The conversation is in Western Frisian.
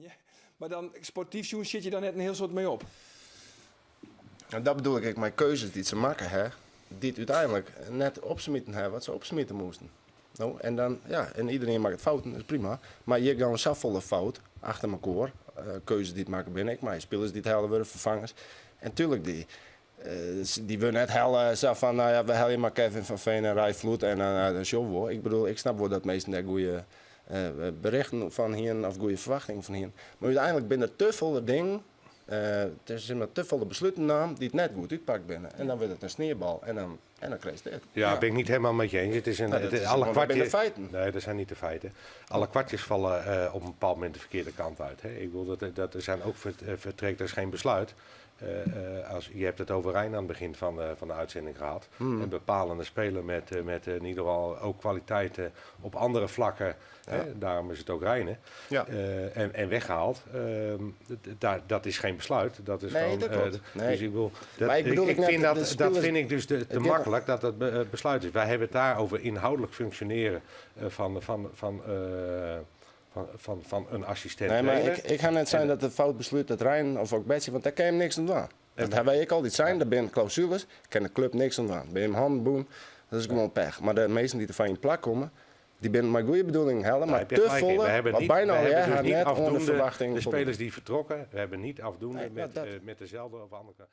rekkenje. Mar dan sportyf sjoen sjit je dan net in hiel soad mei op. En dat bedoel ik ek mei keuzes dy't se makke ha, dy't úteinlik net opsmiten ha wat se opsmite moasten. No, en dan, ja, en iderien makket fouten, dat is prima. Mar hjir gean safolle fout achter mekoar, keuzes dy't makke binne, ek mei spilers dy't helle wurde, ferfangers. En tuerlik, dy, dy wurde net helle sa fan, no ja, we helje mar Kevin van Veen en Rai Vloet en dan sjogge we wol. Ik bedoel, ik snap wol dat minsken dêr goede berichten fan hienen of goede ferwachtingen fan hienen. Mar úteinlik binne der te folle dingen, der is mar te folle besluten naam dy't net goed útpakt binne. En dan wurdt it in sniebal en dan, en dan krijst dit. Ja, ben ik niet helemaal met je eens. Het is een, Nou, dat het, is alle gewoon- dat kwartjes, binne de feiten. Nee, dat zijn niet de feiten. Alle kwartjes vallen op een bepaald moment de verkeerde kant uit. Hè. Ik bedoel, dat er zijn ook vertrek, dat is geen besluit. Als, je hebt het over Rijn aan het begin van de uitzending gehad. Een bepalende speler met in ieder geval ook kwaliteiten op andere vlakken. Hè, daarom is het ook Rijnen. En weggehaald. Dat is geen besluit. Dat is Nee, gewoon, dat klopt. Nee. Dus ik bedoel, dat, Maar ik bedoel ik, ook ik net vind de dat, dat spelers vind ik dus te het gaat makkelijk dat dat besluit is. Wij hebben het daar over inhoudelijk functioneren van een assistent Nee, maar trainer. ik ga net zijn dat het fout besluit dat Rijn of ook Betsy, want daar kan je hem niks aan doen. Dat hebben wij ook altijd zijn, daar binnen clausules, kan de club niks aan doen. Ben je hem handen boen, dat is gewoon pech. Maar de meesten die er van je plak komen, die binnen maar goede bedoeling hellen, Daar maar heb je te gelijk in. volle, We hebben want niet, bijna we al hebben jij dus gaat niet net onder afdoende verwachting de voldoen. spelers die vertrokken, we hebben niet afdoende Nee, nou, dat. met dezelfde of andere.